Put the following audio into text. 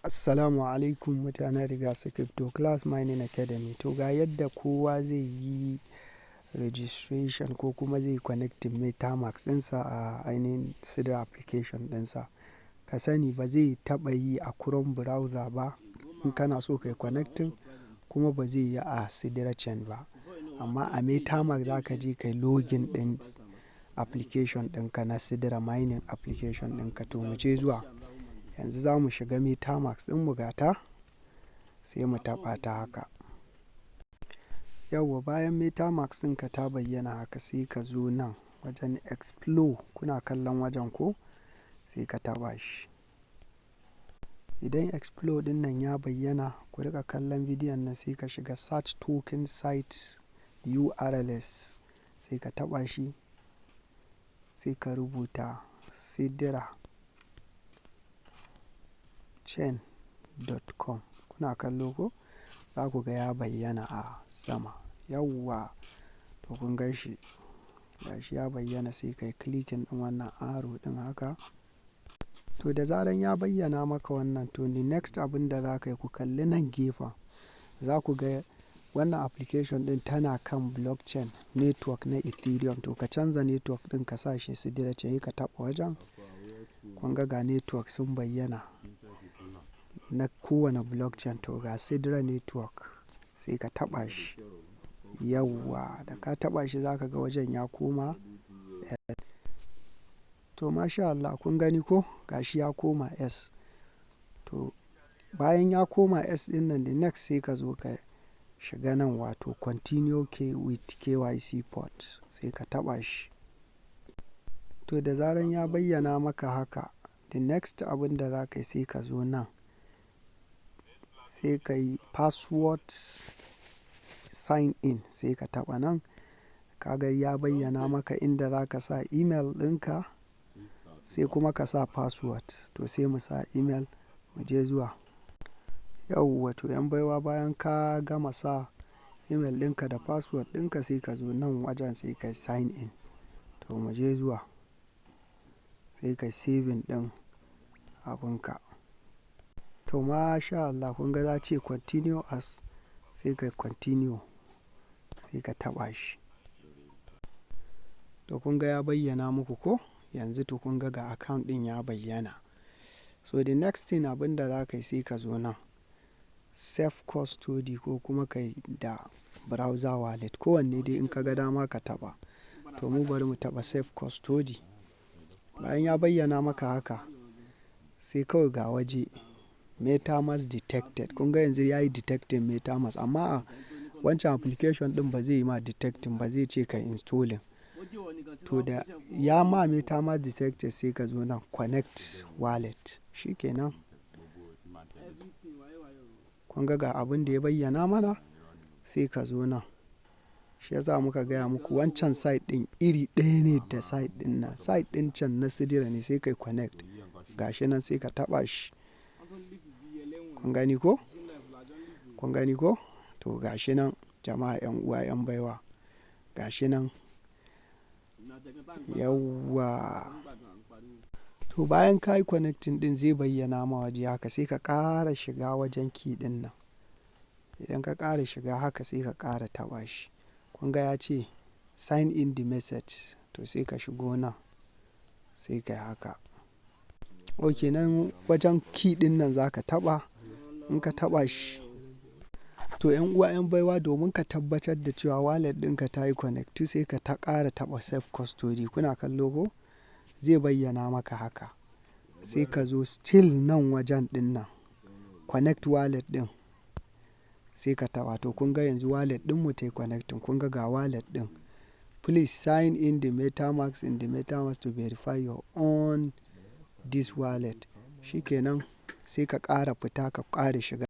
Assalamu alaikum mutanen Rigasa Crypto Class Mining Academy. To, ga yadda kowa zai yi registration ko kuma zai connecting MetaMask ɗinsa a ainihin Sidra application ɗinsa. Ka sani, ba zai taɓa yi a Chrome browser ba in kana so ka yi connecting, kuma ba zai yi a Sidra Chain ba. Amma a MetaMask za ka je ka yi login ɗin application ɗinka na Sidra mining application ɗinka. To, mu je zuwa. Yanzu za mu shiga MetaMask ɗin mu, gata, sai mu taɓa ta haka. Yauwa, bayan MetaMask ɗinka ta bayyana haka, sai ka zo nan wajen explore. Kuna kallon wajen ko? Sai ka taɓa shi. Idan explore ɗin nan ya bayyana, ku riƙa kallon bidiyon nan, sai ka shiga search token site URLs, sai ka taɓa shi, sai ka rubuta sidrachain.com. Kuna kallo ko? Za ku ga ya bayyana a sama. Yauwa, to kun gan shi. Gashi ya bayyana, sai ka yi clicking ɗin wannan arrow ɗin haka. To, da zaran ya bayyana maka wannan, to the next abin da za ka yi, ku kalli nan gefen. Za ku ga wannan application ɗin tana kan blockchain network na Ethereum. To, ka canza network ɗin, ka sa shi Sidra Chain, ka taɓa wajen. Kun ga network sun bayyana na kowane blockchain. To, ga Sidra network, sai ka taɓa shi. Yauwa, da ka taɓa shi, za ka ga wajen ya koma S. To, masha Allah, kun gani ko? Gashi ya koma S. To, bayan ya koma S ɗin nan, the next sai ka zo ka shiga nan, wato continue with KYC port, sai ka taɓa shi. To, da zaran ya bayyana maka haka, the next abin da za ka yi, sai ka zo nan, sai ka yi password sign in, sai ka taɓa nan. Ka ga ya bayyana maka inda za ka sa email ɗinka, sai kuma ka sa password. To, sai mu sa email, mu je zuwa. Yauwa, to 'yan baiwa, bayan ka gama sa email ɗinka da password ɗinka, sai ka zo nan wajen, sai ka yi sign in. To, mu je zuwa. Sai ka yi saving ɗin abunka. To, masha Allah, kun ga za ce continue as, sai ka yi continue, sai ka taɓa shi. To, kun ga ya bayyana muku ko? Yanzu to kun ga account ɗin ya bayyana. So the next thing, abin da za ka yi, sai ka zo nan self custody ko kuma ka yi da browser wallet. Ko wanne dai in ka ga dama ka taɓa. To, mu bari mu taɓa self custody. Bayan ya bayyana maka haka, sai kawai ga waje MetaMask detected. Kun ga yanzu ya yi detecting MetaMask, amma a wancan application ɗin ba zai yi ma detecting ba, zai ce ka installing. To, da ya ma MetaMask detected, sai ka zo nan connect wallet. Shi ke nan. Kun ga abin da ya bayyana mana, sai ka zo nan. Shi ya sa muka gaya muku wancan site ɗin iri ɗaya ne da site ɗin nan. Site ɗin can na Sidra ne, sai ka yi connect. Gashi nan, sai ka taɓa shi. Kun gani ko? Kun gani ko? To, gashi nan jama'a, 'yan uwa, 'yan baiwa. Gashi nan. Yauwa. To, bayan ka yi connecting ɗin, zai bayyana ma waje haka, sai ka ƙara shiga wajen key ɗin nan. Idan ka ƙara shiga haka, sai ka ƙara taɓa shi. Kun ga ya ce sign in the message. To, sai ka shigo nan, sai ka yi haka. Ok, nan wajen key ɗin nan za ka taɓa. In ka taɓa shi, to 'yan uwa, 'yan baiwa, domin ka tabbatar da cewa wallet ɗinka ta yi connect, sai ka ta ƙara taɓa self custody. Kuna kallo ko? Zai bayyana maka haka. Sai ka zo still nan wajen ɗin nan connect wallet ɗin, sai ka taɓa. To, kun ga yanzu wallet ɗin mu ta yi connecting. Kun ga wallet ɗin. Please sign in the MetaMask in the MetaMask to verify your own this wallet. Shi kenan, sai ka ƙara fita, ka ƙara shiga.